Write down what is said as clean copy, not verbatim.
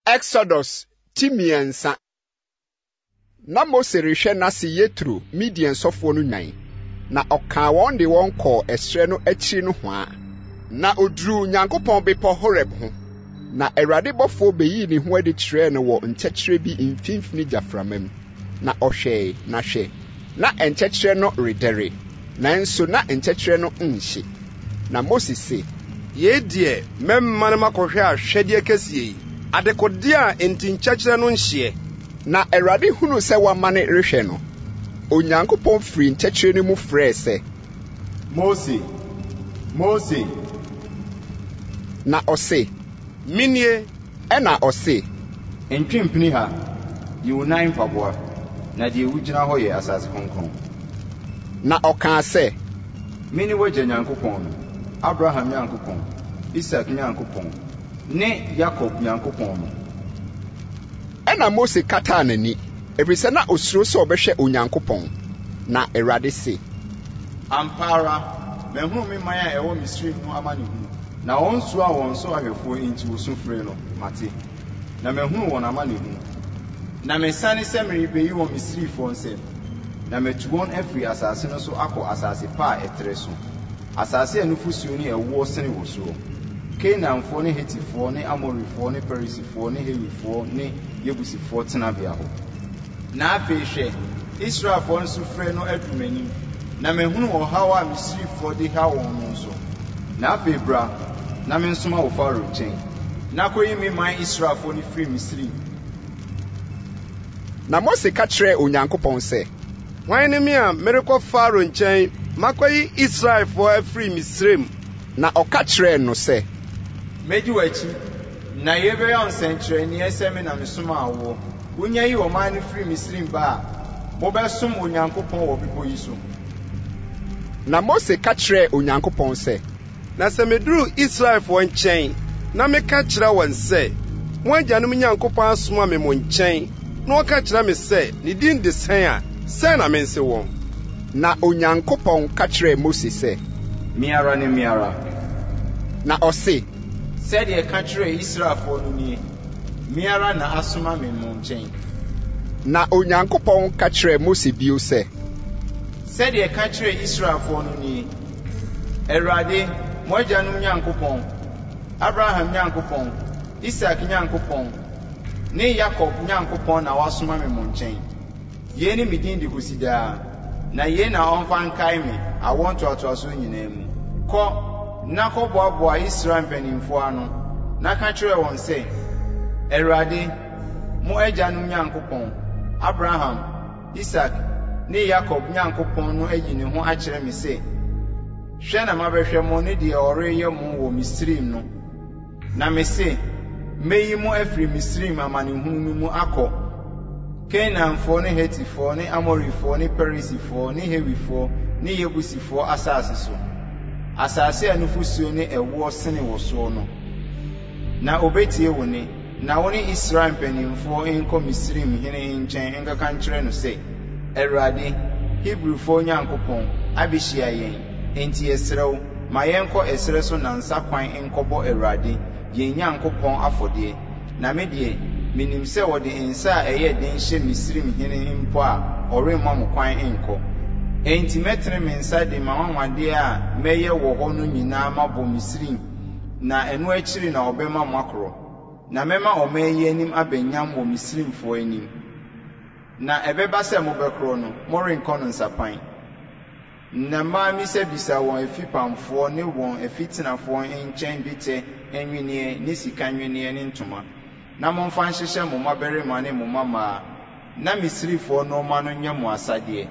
Exodus ti mmiɛnsa. Na Mose rehwɛ n'ase Yetro, Midian sɔfoɔ no nnwan, na ɔkaa wɔn de wɔn kɔɔ ɛserɛ no akyiri nohoa. Na ɔduruu Nyankopɔn bepɔ Horeb ho, na Awurade bɔfoɔ bɛyii ne ho adi kyerɛɛ no wɔ nkyɛkyerɛ bi mfimfini gyaframa mu. Na ɔhwɛe, na hwɛ, na nkyɛkyerɛ no redɛre, nanso na nkyɛkyerɛ no nhye. Na Mose se. Yei deɛ, mɛmane makɔhwɛ ahwɛdeɛ kɛseɛ yi, adekodeɛ a enti nkyɛkyerɛ no nhyeɛ. Na Awurade hunuu sɛ wamane rehwɛ no, Onyankopɔn firii nkyɛkyerɛ no mu frɛɛ sɛ. Mose! Mose! Na ɔse. Menie! Ɛnna ɔse. Ntwe mpini ha, yi wo nan mpaboa, na deɛ wugyina hɔ yɛ asase kronkron. Na ɔkaa sɛ. Mene w'agya Nyankopɔn no, Abraham Nyankopɔn, Isak Nyankopɔn, ne Yakob Nyankopɔn no. Ɛnna Mose kataa n'ani, ɛfiri sɛ na ɔsuro sɛ ɔbɛhwɛ Onyankopɔn. Na Awurade se. Ampa ara, mahunu me man a ɛwɔ Misraim no amanehunu. Na wɔn su a wɔn so ahwɛfoɔ nti wɔsu frɛ no, mate, na mahunu wɔn amanehunu. Na mesiane sɛ merebɛyi wɔn Misrifoɔ nsam, na matu wɔn afiri asase no so akɔ asase pa a ɛtrɛ so, asase a nufosuo ne ɛwoɔ sene wɔ soɔ, Kanaanfoɔ ne Hetifoɔ ne Amorifoɔ ne Perisifoɔ ne Hewifoɔ ne Yebusifoɔ tenabea hɔ. Na afei hwɛ, Israelfoɔ no sufrɛ no aduru m'anim, na mahunu ɔhaw a Misrifoɔ de ha wɔn no nso. Na afei bra, na mensoma wo Farao nkyɛn, na kɔyi me man Israelfoɔ no firi Misraim. Na Mose ka kyerɛɛ Onyankopɔn sɛ. Hwan ne me a merekɔ Farao nkyɛn makɔyi Israelfoɔ afiri Misraim? Na ɔka kyerɛɛ no sɛ. Mɛdi w'akyi, na yei bɛyɛ wo nsɛnkyerɛnneɛ sɛ me na mesomaa woɔ. Wonya yi ɔman no firi Misraim ba a, mobɛsom Onyankopɔn wɔ bepɔ yi so. Na Mose ka kyerɛɛ Onyankopɔn sɛ. Na sɛ meduru Israelfoɔ nkyɛn na meka kyerɛ wɔn sɛ, 'Mo agyanom Nyankopɔn asoma me mo nkyɛn, na wɔka kyerɛ me sɛ, 'Ne din de sɛn a, sɛn na mense wɔn? Na Onyankopɔn ka kyerɛɛ Mose sɛ. Me ara ne me ara. Na ɔse. Sɛdeɛ ka kyerɛ Israelfoɔ no nie, 'Me ara na asoma me mo nkyɛn. Na Onyankopɔn ka kyerɛɛ Mose bio sɛ. Sɛdeɛ ka kyerɛ Israelfoɔ no nie, 'Awurade, mo agyanom Nyankopɔn, Abraham Nyankopɔn, Isak Nyankopɔn ne Yakob Nyankopɔn na wasoma me mo nkyɛn. Yei ne me din de kɔsi daa, na yei na ɔmfa nkae me awoɔ ntoatoasoɔ nyinaa mu. Kɔ, na kɔboaboa Israel mpanimfoɔ ano, na ka kyerɛ wɔn sɛ, 'Awurade, mo agyanom Nyankopɔn, Abraham, Isak ne Yakob Nyankopɔn no ayi ne ho akyerɛ me sɛ, Hwɛ na mabɛhwɛ mo ne deɛ ɔreyɛ mo wɔ Misraim no. Na mese, Mɛyi mo afiri Misraim amanehunu no mu akɔ Kanaanfoɔ ne Hetifoɔ ne Amorifoɔ ne Perisifoɔ ne Hewifoɔ ne Yebusifoɔ asase so, asase a nufosuo ne ɛwoɔ sene wɔ soɔ no. Na ɔbɛtie wo nne, na wo ne Israel mpanimfoɔ nkɔ Misraim hene nkyɛn nkɔka nkyerɛ no sɛ, Awurade, Hebrifoɔ Nyankopɔn, abɛhyia yɛn, enti yɛsrɛ wo, ma yɛnkɔ ɛserɛ so nnansa kwan nkɔbɔ Awurade, yɛn Nyankopɔn afɔdeɛ. Na me deɛ, menim sɛ wɔde nsa a ɛyɛ den hyɛ Misraim hene mpo a, ɔremma mo kwan nkɔ. Enti mɛtene me nsa de m'anwanwadeɛ a mɛyɛ wɔ hɔ no nyinaa mabɔ Misraim, na ɛno akyiri na ɔbɛma moakorɔ. Na mɛma ɔman yi anim aba nyam wɔ Misraimfoɔ anim. Na ɛbɛba sɛ mobɛkorɔ no, morenkɔ no nsapan. Na mmaa mmisabisa wɔn afipamfoɔ ne wɔn afitenafoɔ nkyɛn dwetɛ nnwinneɛ ne sika nnwinneɛ ne ntoma, na momfa nhyehyɛ mo mmabarima ne mo mmammaa, na Misrifoɔ nnoɔma no nyɛ mo asadeɛ.